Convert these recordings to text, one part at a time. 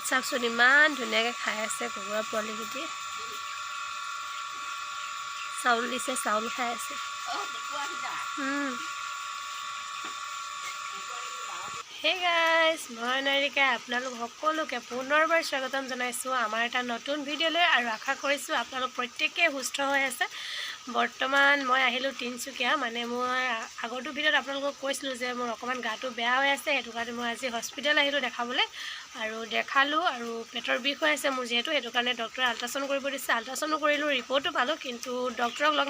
চাওকচোন, ইমান ধুনীয়াকৈ খাই আছে কুকুৰা পোৱালিকেইটি। চাউল দিছে, চাউল খাই আছে। হে গাইজ, মই নাৰিকা আপোনালোক সকলোকে পুনৰবাৰ স্বাগতম জনাইছোঁ আমাৰ এটা নতুন ভিডিঅ'লৈ আৰু আশা কৰিছোঁ আপোনালোক প্ৰত্যেকেই সুস্থ হৈ আছে। বৰ্তমান মই আহিলোঁ তিনিচুকীয়া। মানে মই আগৰটো ভিডিঅ'ত আপোনালোকক কৈছিলোঁ যে মোৰ অকণমান গাটো বেয়া হৈ আছে, সেইটো কাৰণে মই আজি হস্পিটেল আহিলোঁ দেখাবলৈ আৰু দেখালোঁ। আৰু পেটৰ বিষ হৈ আছে মোৰ যিহেতু, সেইটো কাৰণে ডক্টৰে আল্ট্ৰাচাউণ্ড কৰিব দিছে। আল্ট্ৰাচাউণ্ডো কৰিলোঁ, ৰিপৰ্টো পালোঁ, কিন্তু ডক্টৰক লগ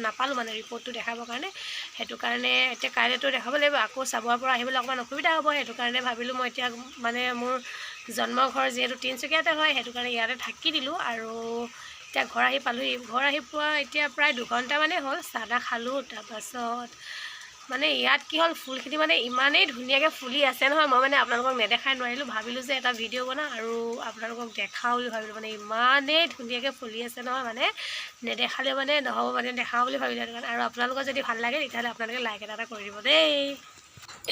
নাপালোঁ মানে ৰিপৰ্টটো দেখাবৰ কাৰণে। সেইটো কাৰণে এতিয়া কাইলৈতো দেখাব লাগিব। আকৌ চাবুৱাৰ পৰা আহিবলৈ অকণমান অসুবিধা হ'ব, সেইটো কাৰণে ভাবিলোঁ মই এতিয়া মানে মোৰ জন্ম ঘৰ যিহেতু তিনিচুকীয়াতে হয়, সেইটো কাৰণে ইয়াতে থাকি দিলোঁ। আৰু এতিয়া ঘৰ আহি পালোহি। ঘৰ আহি পোৱা এতিয়া প্ৰায় 2 ঘণ্টামানেই হ'ল। চাহ তাহ খালোঁ। তাৰপাছত মানে ইয়াত কি হ'ল, ফুলখিনি মানে ইমানেই ধুনীয়াকৈ ফুলি আছে নহয়, মই মানে আপোনালোকক নেদেখাই নোৱাৰিলোঁ। ভাবিলোঁ যে এটা ভিডিঅ' বনাওঁ আৰু আপোনালোকক দেখাওঁ বুলি ভাবিলোঁ। মানে ইমানেই ধুনীয়াকৈ ফুলি আছে নহয়, মানে নেদেখালে মানে নহ'ব, মানে দেখাওঁ বুলি ভাবিলোঁ সেইটো কাৰণে। আৰু আপোনালোকৰ যদি ভাল লাগে, তেতিয়াহ'লে আপোনালোকে লাইক এটা এটা কৰি দিব দেই।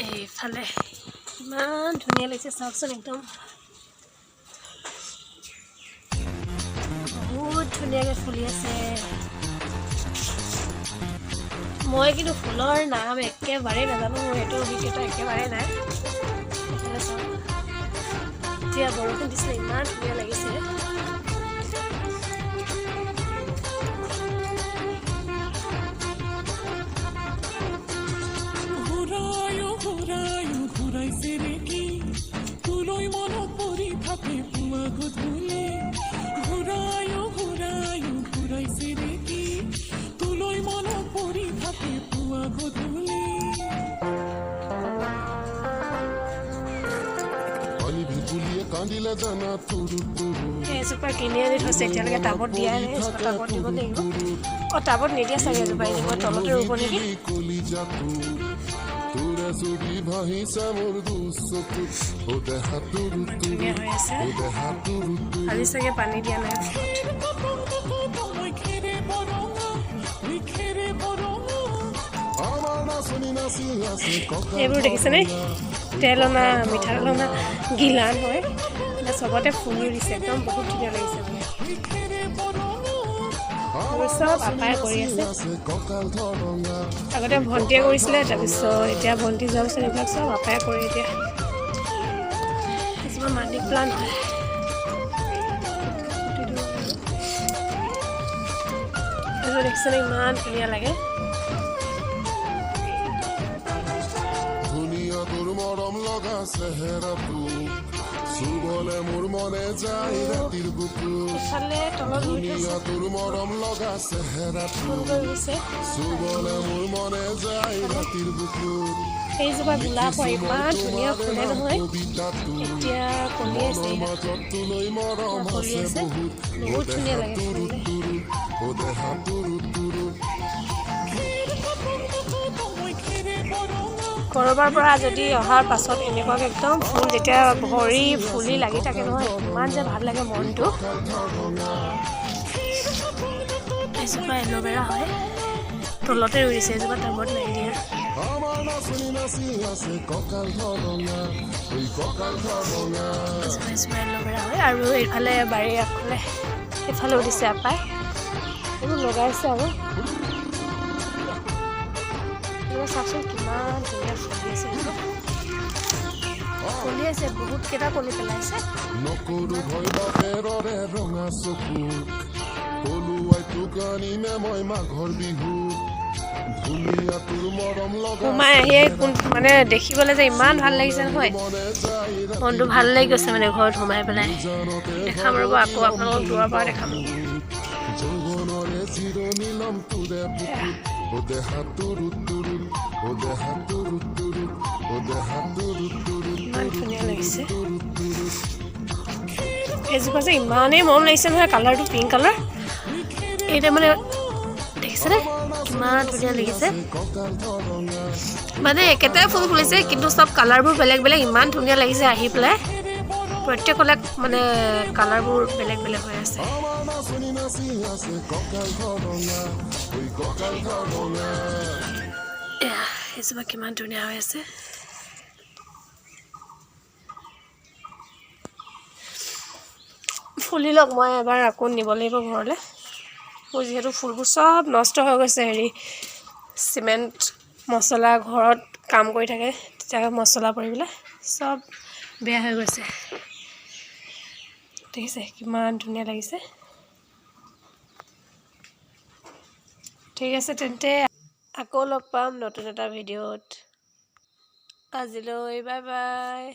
এইফালে ইমান ধুনীয়া লাগিছে, চাওকচোন, একদম বহুত ধুনীয়াকৈ ফুলি আছে। মই কিন্তু ফুলৰ নাম একেবাৰেই নাজানো, মোৰ সেইটো অভিজ্ঞতা একেবাৰেই নাই। এইফালে চাওক, এতিয়া বৰষুণ দিছিলে, ইমান ধুনীয়া লাগিছে। ঘূৰাই ঘূৰাই ঘূৰাইছে ৰে কি, তোলৈ মনত পৰি থাকে পুৱা গধূলি। ঘূৰাই ঘূৰাই ঘূৰাইছে ৰে কি, তোলৈ মনত পৰি থাকে পুৱা গধূলি। পানী ভেকুলীয়ে কান্দিলে জানা তুৰু তুৰু। এজোপা কিনি আনি থৈছে, এতিয়ালৈকে টাবত দিয়াই নাই। এজোপা টাবত দিব লাগিব। অঁ, টাবত নিদিয়ে চাগে, এজোপা এনে তলতে ৰুব নেকি। কলিজাটো তোৰে ছবি ভাহিছে মোৰ দুচকুত, অ দেহা তুৰু তুৰু। ধুনীয়া হৈ আছে। অ দেহা তুৰু তুৰু। আজি চাগে পানী দিয়া নাই ফুলত। খেৰে বৰঙা, খেৰে বৰঙা। আমাৰ নাচনী নাচি আছে কঁকাল। এইবোৰ দেখিছেনে? তেল অনা, মিঠাতেল অনা গিলান হয়। মানে চবতে ফুলি দিছে, একদম বহুত ধুনীয়া লাগিছে। মানে খেৰে বৰঙা। এইবোৰ চব আপাই কৰি আছে। আছে কঁকাল ধৰঙা। আগতে ভণ্টিয়ে কৰিছিলে, তাৰপিছত এতিয়া ভণ্টি যোৱাৰ পিছত এইবিলাক চব আপাই কৰে। এতিয়া কিছুমান মানি প্লান্ট হয়। এইবোৰ দেখিছেনে? ইমান ধুনীয়া লাগে। ধুনীয়া তোৰ মৰম লগা চেহেৰাটো, চুবলে মোৰ মনে যায় ৰাতিৰ বুকুত। ইফালে তলত ৰুই ধুনীয়া থৈছে। তোৰ মৰম লগা চেহেৰাটো, ফুল কৰি ৰুইছে। চুবলে মোৰ মনে যায় ৰাতিৰ বুকুত। এইজোপা গোলাপ হয়, ইমান ধুনীয়া ফুলে নহয়। কবিতাটো এতিয়া কলি আছে। মনৰ মাজত তোলৈ মৰম কলি আছে আছে। বহুত। বহুত ধুনীয়া লাগে ফুলিলে। তুৰু, অ দেহা তুৰু তুৰু। খেৰে বৰঙা। ক'ৰবাৰ পৰা যদি অহাৰ পাছত এনেকুৱাকৈ একদম ফুল যেতিয়া ভৰি ফুলি লাগি থাকে নহয়, ইমান যে ভাল লাগে মনটো। এজোপা এল'ভেৰা হয়, তলতে ৰুই দিছে, এজোপা টাবত নাই দিয়া। আমাৰ নাচনী নাচি আছে কঁকাল ধৰঙা, ঐ কঁকাল ধৰঙা। এজোপা এজোপা এল'ভেৰা হয়। আৰু এইফালে বাৰীৰ আগফালে এইফালেও দিছে আপাই, এইবোৰ লগাইছে। আৰু এইবোৰ চাওকচোন, কিমান ধুনীয়া ফুলি আছে। এইবোৰ কলি আছে, বহুতকেইটা কলি পেলাইছে। নকৰো ভয় বাপেৰৰে ৰঙা চকুক, পলুৱাই তোক আনিমে মই মাঘৰ বিহুত। ধুনীয়া তোৰ মৰম লগা সোমাই আহিয়ে কোন মানে দেখিবলৈ যে ইমান ভাল লাগিছে নহয়। মনে যায়। মনটো ভাল লাগি গৈছে মানে ঘৰত সোমাই পেলাই। জানতে দেখাম ৰ'ব আকৌ আপোনালোকক, দূৰৰ পৰা দেখাম। যৌৱনৰে জিৰণি ল'ম তোৰে বুকুত। অ দেহা তুৰু তুৰু, অ দেহা তুৰু তুৰু, অ দেহা তুৰু তুৰু। ইমান ধুনীয়া লাগিছে। তুৰু তুৰু। এইজোপা যে ইমানেই মৰম লাগিছে নহয়, কালাৰটো পিংক কালাৰ। এইটা মানে দেখিছেনে, কিমান ধুনীয়া লাগিছে। কঁকাল ধৰঙা। মানে একেটাই ফুল ফুলিছে, কিন্তু চব কালাৰবোৰ বেলেগ বেলেগ। ইমান ধুনীয়া লাগিছে আহি পেলাই। প্ৰত্যেকলে মানে কালাৰবোৰ বেলেগ বেলেগ হৈ আছে। আমাৰ নাচনী নাচি আছে কঁকাল ধৰঙা, ঐ কঁকাল ধৰঙা। এয়া এইজোপা কিমান ধুনীয়া হৈ আছে। ফুলি লওক, মই এবাৰ আকৌ নিব লাগিব ঘৰলৈ। মোৰ যিহেতু ফুলবোৰ চব নষ্ট হৈ গৈছে। হেৰি, চিমেণ্ট মছলা ঘৰত কাম কৰি থাকে, তেতিয়া মছলা পৰি পেলাই চব বেয়া হৈ গৈছে। দেখিছে কিমান ধুনীয়া লাগিছে? ঠিক আছে তেন্তে, আকৌ লগ পাম নতুন এটা ভিডিঅ'ত। আজিলৈ বাই বাই।